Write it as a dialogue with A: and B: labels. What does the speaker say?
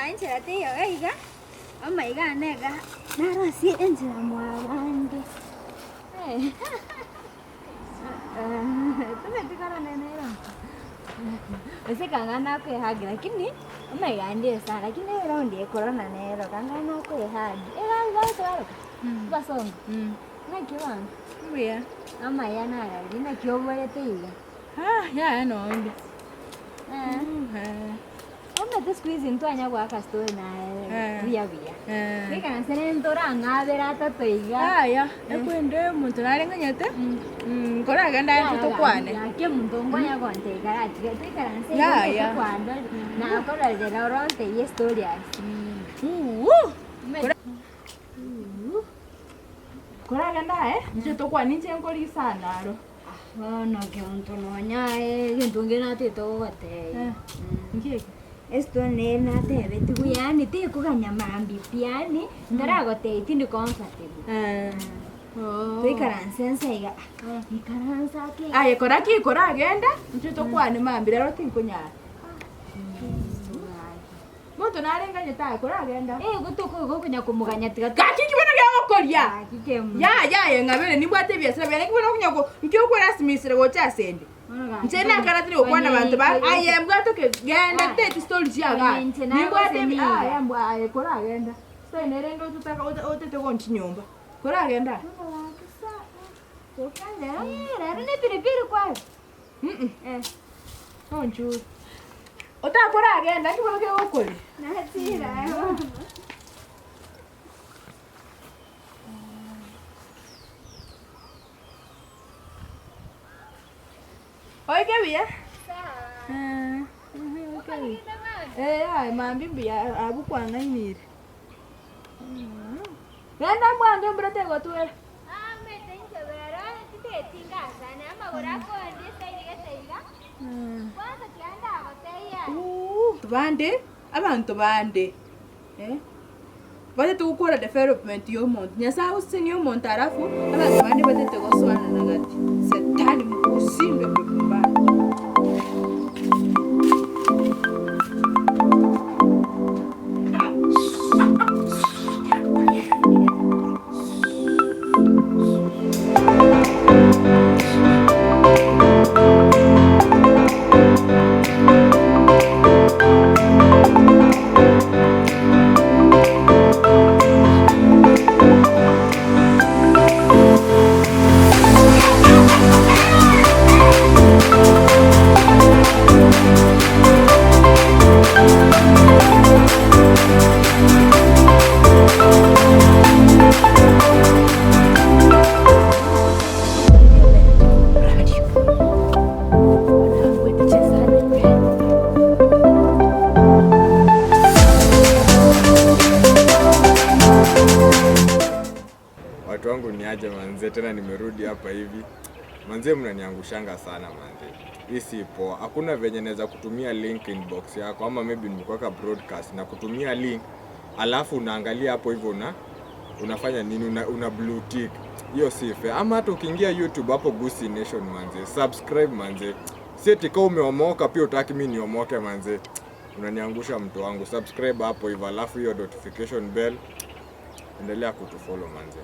A: Enchera teiyo iga iga, amaiga ane iga narosie enchera mwabande. Tobeti korora nere gose kanga nakoe hug lakini amaiga ande sana lakini eraundi eye korona nero kanga nakoe hug egari abasongo naki bono?
B: Mbuya.
A: Amaya narari naki oborete iga?
B: Yaya nonde.
A: Omanyete siku hizi ntwanya goaka story naye buya buya. Toikaranse rende ntorang'abere atato iga.
B: Yaya, ekwende omonto nare ng'anyete, nkoragende aye intwe tokwane.
A: Gaki omonto nkonya gontebia karatiga toikaranse iga
B: Yaya.
A: tokwanda nakororera orontebie estory ase.
B: Koragende aye, inche tokwane inche nkorisana aro.
A: Bono gento nonya aye egento nge natete gogotebia.
B: Nki eke?
A: Estori nere natebetigwe yaani tekoganya mambia pi yaani ntaragotebia tindi comfortable. Toikaranse nse iga ah, ikaransa ake iga.
B: Aye kora ki koragenda, inche tokwane mambia rero tinkonyara. Monto narenganyete aye koragenda.
A: Eh, gotoka igo okonya komoganya tiga
B: Gaki inki bono gegokoria?
A: Gaki kemo.
B: Yaya aye ng'abere nimbwate ebiasara biane inki bono okonya ko inki okorasimisire gocha asende?
A: Bono gaki
B: Inche nakaratire gokwana abanto ba aye mbwate oke genda
A: Ah.
B: teti story chia igaa.
A: Onye inche
B: Nimbwate ebi
A: nagosemiga.
B: aye mbwa aye koragenda. Story nere ende ototaka ota otete gonchinyomba. Koragenda aye.
A: Bono gaki sa tokande eh, rero ne piripiri kwaye.
B: Eh, onchure. Otakoragenda nki bono kegokoria?
A: Natira bono.
B: Oike buya? Eh, oike buya. Eh, aye mambia mbuya abwo kwang'ainire. Genda bwango embura tegotwera. Bande, abanto bande eh, batete gokora development ya omonto, Nyasaye agosesenie omonto alafu abanto bande batete gosoanana gati, setani mokosinda pepo mbaya.
C: Watu wangu ni aje manze, tena nimerudi hapa hivi manze, mnaniangushanga sana manze, hii si poa. Hakuna venye naweza kutumia link inbox yako ama maybe nimekuweka broadcast na kutumia link, alafu unaangalia hapo hivyo una unafanya nini, una, una blue tick. Hiyo si fair. Ama hata ukiingia YouTube hapo Gusii Nation manze, subscribe manze, si eti kama umeomoka pia utaki mimi niomoke manze, unaniangusha mtu wangu. Subscribe hapo hivyo, alafu hiyo notification bell endelea kutufollow manze.